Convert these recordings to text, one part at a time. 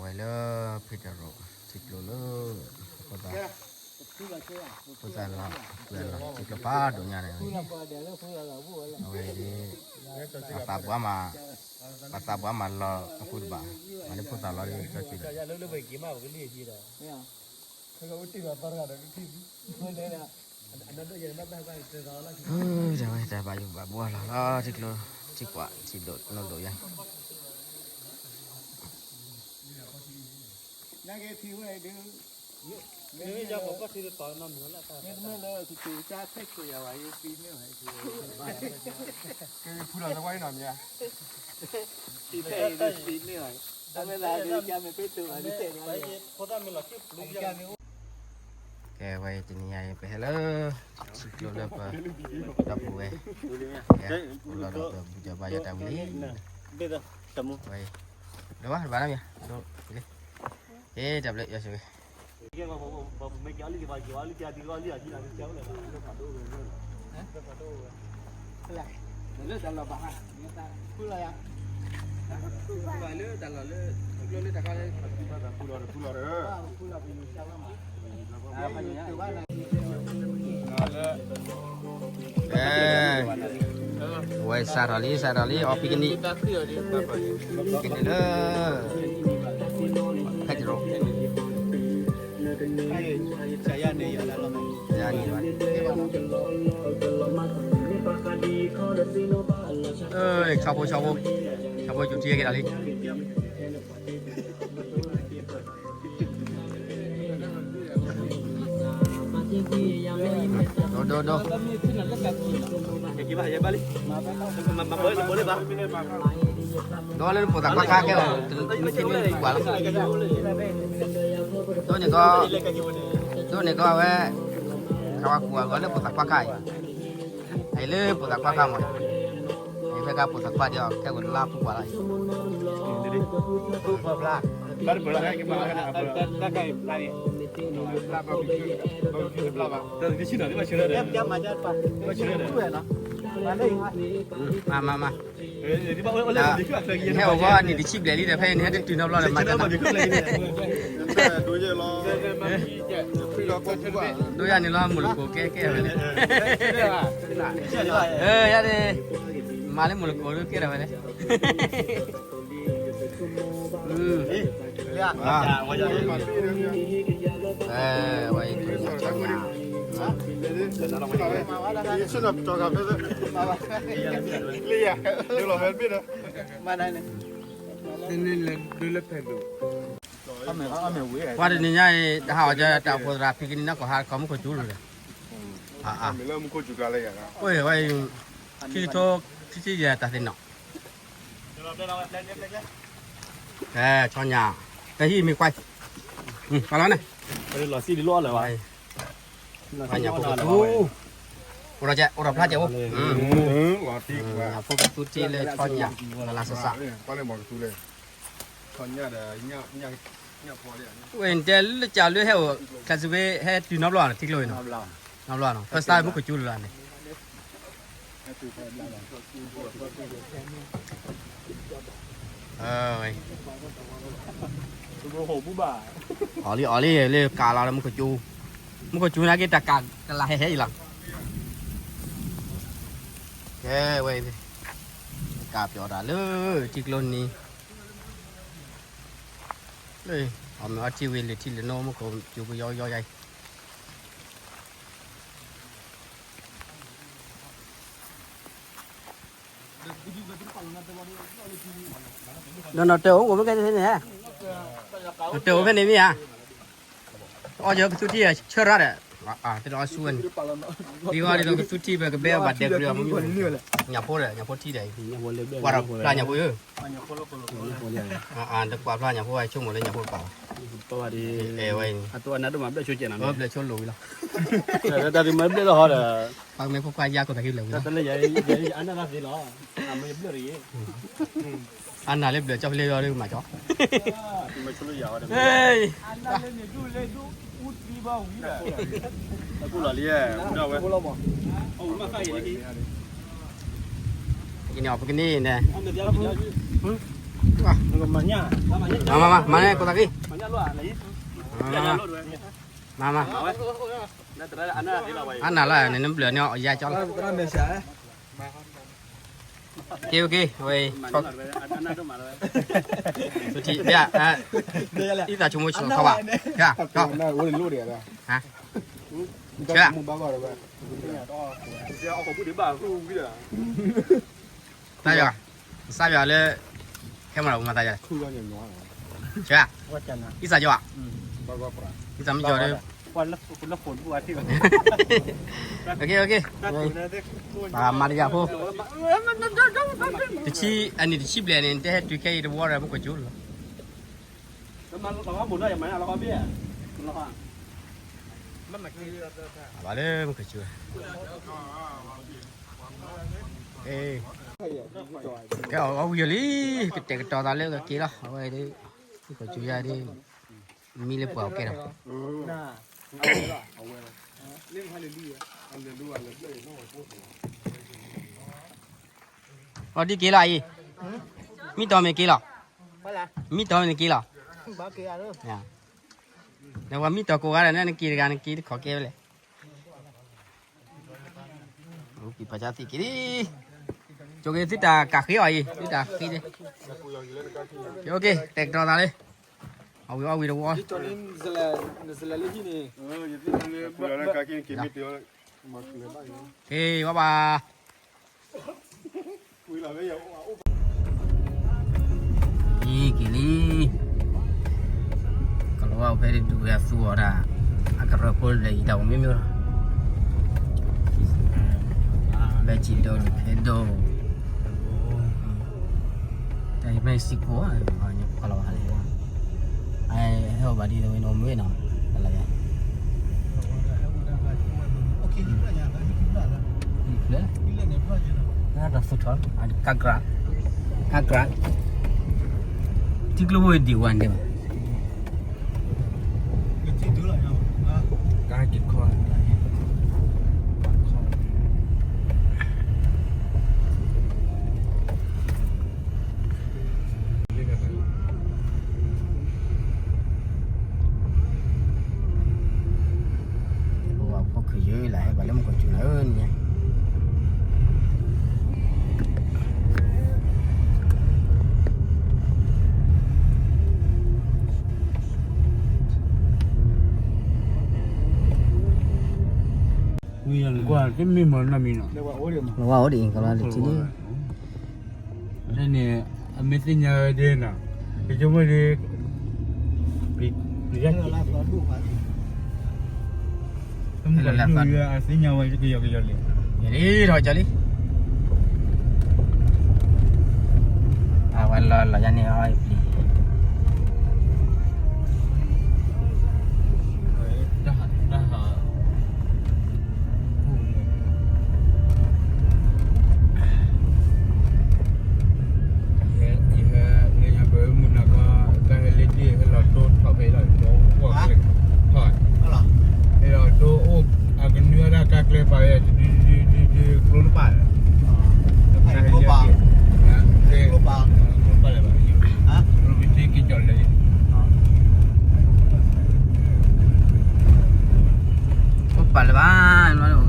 ဝဲလၢဖံတရိး ထံကျိလၢ ဖိသၣ် ဖိသၣ်လီၤ ကွဲလီၤ ထံကျိဖးဒိၣ်ညါန့ၣ် အဝဲ ပှၤသးပှၢ်မၤ ပှၤသးပှၢ်မၤလီၤအဃိတဘၣ် မၤလၢဖိသၣ်လီၤဒီးကၠီက့ၤဒီး တၢ်ဝဲတၢ်ဘၣ်ယိၣ်ဘၣ်ဘှီလီၤလီၤ ထံကျိ ထံကွၢ် ထံဒိၣ်နိဒိၣ်ယါ နကထံၣ်ဝဲဒုး မ့မ့ၢ်လၢ မ့မ့ၢ်လၢကစူၤတၢ်ဖဲးခိၣ်ယၤဝဲ ယသံမ့ၢ်ဝဲ ကဖူလီၤသဝီအံၤနီၤမ့ၢ်ဧါ သံဖဲးအံၤသံမ့ၢ်ဝဲ တၢ်မ့ၢ်သးဒုးကမ့ၢ်ဖဲးခိၣ်ဝဲဒုး ကဲ ဝဲတနံၤညါအံၤ ပဟဲလၢ ထံကျိလၢပ ဒီပုၢ်ဝဲၢ် ကဲ အိၣ်လီၤဒီးပဘူၣ်ဒီးဘါယွၤတၢ်ဝံၤလံ ဝဲ ဒိးဘၣ်တဘၣ်နီတမံၤ ဒိးလံ ကဲ တၢ်ဘျုးယွၤဆိၣ်ဂ့ၤ အဲ ဝဲစးထီၣ်လံ စးထီၣ်လံ အီၣ်ပံကနံၣ် ပံကနံၣ်လၢ ဖဲတရိး ဆီဖိ ဆီဖိ ဆီဖိ ယူၤထံက့ၤဒီးလံ ဒိၣ်ဒိၣ်ဒိၣ် ဒိၣ်လၢဖိသၣ်ခွါခါကဲလီၤ တမ့ၢ်ထံလၢကွၢ်လီၤ ဒိၣ်န့ၣ်ကီး ဒိၣ်န့ၣ်ကီးအဝဲ ကဝဲကူၣ်အဂီၢ်လၢဖိသၣ်ခွါခါအံၤ အံၤလၢဖိသၣ်ခွါခါမး အံၤဖဲကဖိသၣ်ခွါဒံးအီၤ ခဲကိာ်လါပူၤကွၢ်လီၤ မၤ မၤ မၤ ဟဲအိၣ်ဝဲနံၣ်တဆံဘျဲၣ်လံဒီး ဖဲအံၤန့ၣ် ဟဲတတုၤနီတဘျီဒီးမၤတၢ်နီတမံၤ ဒိၣ်ယၤန့ၣ်လီၤ မိၢ်လကိးကဲကဲဝဲလဲၣ် ယၤန့ၣ် မၤလၢမိၢ်လကိးဒိၣ်ကဲထီၣ်ဝဲလဲၣ် ဝဲ ပှၤတနံၤညါအံၤ တဟးအီၤကတၢၢ်ဖိသရၣ် ဖံကနံၣ်နီၢ်ကီၢ်ဟး ကီၢ်မူခိၣ်ကၠူလိၤဒီး အိၣ်ဝဲ ခံကထိခံဆံယဲၢ်တၢ်သ့ၣ်နီၣ် ကဲ ဆီညၣ် တဟံၣ်မ့ၢ်ကွၢ် ပှၤလီၤန့ၣ် ပှၤညၣ်ဖိကသူ အိၣ်ဒီးကဲ အိၣ်ဒီးဖျါကဲအိၣ် ညၣ်ဖိကသူထံလၢဆီညၣ် လၢလၢစၢ်စၢ် ဝဲတဲလၢကၢ်လၢဟဲအိၣ် ခဲစဝ့ဟဲတုၤနီတဘျီနီၤ ထံကျိအံၤနီၤ နီတဘျီနီၤ first time မူခိၣ်ကၠူလီၤန့ၣ် အီၣ်လံအီၣ်လံ လၢကၢ်လီၤလၢမူခိၣ်ကၠူ မူခိၣ်ကၠူနာ်က့ တၢ်ကၢ်တလးဟဲဟဲအံၤလီၤ ကဲဝဲ ကၢ်ပျီၣ်တၢ်လၢထံကျိနံၤ လၢ အီၣ်မ့ၢ်အီထံဝံၤ လၢထံလၢနိ မူခိၣ်ကၠူကယီကယီယါအံၤ ဒီးနီၢ်တၢ်အိၣ်အိၣ်ဖဲကဲန့ၣ် နီၢ်တၢ်အိၣ်ဖဲန့ၣ်မ့ၢ်ဧါ အီၣ်ယကသူထံၣ်ဆၢရၣ်ဒီး သ့ၣ်နီၣ်အီၣ်ဆူဝဲန့ၣ် ဒ်ဝဲဒ်သိးကသူထံၣ်ဖဲကဘဲအီၣ်ဘၣ်ဒဲးကရၢအမ့ၢ် ညၣ်ဖိဒီး ညၣ်ဖိထံၣ်ဒီး ကွၢ်ဖျါညၣ်ဖိဧၢ တကွၢ်ဖျါညၣ်ဖိဝဲဆိကမိၣ်လၢညၣ်ဖိကပာ် အဲဝဲ ဘျဲၣ်ဆိလိာ်ဝံၤလီၤ ပှၤကမ့ၢ်ဖိခွါယါကိးသးက့လၢာ်ဝံၤလီၤ အနၢ်လၢဘျဲၣ်ကၠီဖဲလဲၣ်ယီၤဒ်မးကၠီ ပကန့ၢ်အီၤပကန့ၢ်န့ၣ် မၤ မၤ မၤန့ၣ် ကိးသးက့ၤ, မၤ မၤ မၤ, အနၢ်လီၤ နနဘျၢၣ်န့ၣ် အီၣ်ယါကၠီလီၤ, က့ၤ က့ၤ ဝဲ, အံသးဆိကမိၣ်ဆိထီၣ်ဘၣ်, တၢ်ယွၤ, စၢ်ယွၤလၢ ခဲမၤလၢပမၤသးယွၤ, အံသးကၠီ, အံသးမ့ၢ်ကၠီဒီး, ပမၤတယၤဖိ, တဆံ, အနံၣ်တဆံဘျဲၣ်န့ၣ် နတဟဲတုၤခဲအံၤတဝီဒီး မုၢ်ကီၢ်ကၠိလီၤ, ဘၣ်လၢမုၢ်ကီၢ်ကၠိ, ကဲအီၣ်ဝံၤလံ, ကတဲာ်ကတီၤသးလၢကက့ၤလီၤ, အဝဲဒၣ်, မုၢ်ကီၢ်ကၠိယါဒၣ်, မံလၢပှၤအီၣ်ကဲထီၣ် အီၤဒ်က့ၤလီၤအံၤ, မံတီၤမ့ၢ်က့ၤလီၤ, မံတီၤမ့ၢ်က့ၤလီၤ, နဝဲမံတီၤကိးဂၤဒီး နက့ၤတဂၤ နက့ၤတခီကဲဝဲလဲၣ်, ပှၤကသံၣ်က့ၤလံ, ကၠိက့ၤသုတၢ်ကးဃ့အီၤအံၤ သုတၢ်ဃ့, ကဲ တဲာ်ကတီၤသးလၢ, အီၣ်ဝံၤအီၣ်ဝံၤတဝီ, က့ၤဝဲဘၣ် က့ၤလံ, ကလီၤဝါအိၣ်ဖဲဒၣ်ဒူဝဲအသူအီၤ, အကရၢဖိလၢယတၢ်အိၣ်မ့ၢ်မ့ၢ်လီၤ, ဘဲစံးဒိၣ်လံဖဲဒိၣ်, တၢ်ဟံၣ်ဖဲစံးဖိ, ကလီၤဝါဟဲလၢ, ဟဲအိၣ်ဘၣ်ဒ်သိးဝဲနီၢ်မ့ၢ်နီၤ, လၢ, တၢ်သူၣ်ထီၣ်, ကကြၢး, ကကြၢး, ထံကျိဖိဒံးဝဲန့ၣ်ဘၣ်, ကခီ ပဝဲဖိခုယုလၢဟဲပှၤလၢမုၢ်ကီၢ်စူၤနၤဧၢန့ၣ်, ဝံၤယၤနကွၢ်တမ့ၢ်မီၤနီတမံၤနီၤ, လဝါအိၣ်ဒံးကလါလၢထံလံ, န့ၣ်, အမ့ၢ်သ့ၣ်ညါဝဲဒၣ်နီၤ, ကဆိကမိၣ်ဒ်, ပ, ပ, အသ့ၣ်ညါဝဲကယီကယီလံ, ယလံထီၣ်ကၠီလံ, အဝဲလီၤလီၤယၤန့ၣ်အီၤပျံၤ ယဟဲလၢညါပမုၢ်နၤခီ, တၢ်ဟဲလၢဒ်ဟဲလီၤတိၢ်ထီၣ်ဖဲလီၤ, ဟဲလီၤတိၢ်အိၣ်, အကနုၤအတၢ်ကါကျဲပာ်ဝဲ, ဒ်ဒ်ဒ်ဒ်ကျိတပာ်, ကျိပာ်, ကျိပာ်လၢၤဘၣ်, ကျိပာ်က့ၤကၠီလၢ အိၣ်ပာ်လၢၤဘၣ်, နအိၣ်က့ၤလီၤန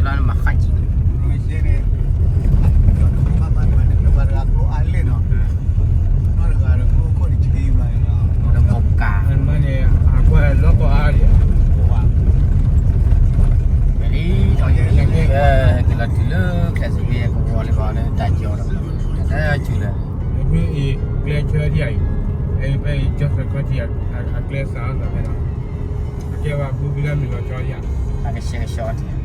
ဘၣ်ဃးကံၣ်န့ၣ်, တဘိကါ, လံ, ကလီၤတုၤလၢကျဲစူၤဘ့ၣ်ကဝီၤလၢဘၣ်လၢတၢ်ကီဒီး, တၢ်စူၤလၢ, ဖဲအံၤကျဲဆၢထံၣ်အံၤ, ဖဲအံၤကၠီၢ်စၢၤခီထံၣ်, အကျဲစးအသးဖဲနီၤ, အကဲဘၣ်ဖုဖံလၢမုၢ်လီၤဆီယၤ, အကဆှဲကဆှီထံၣ်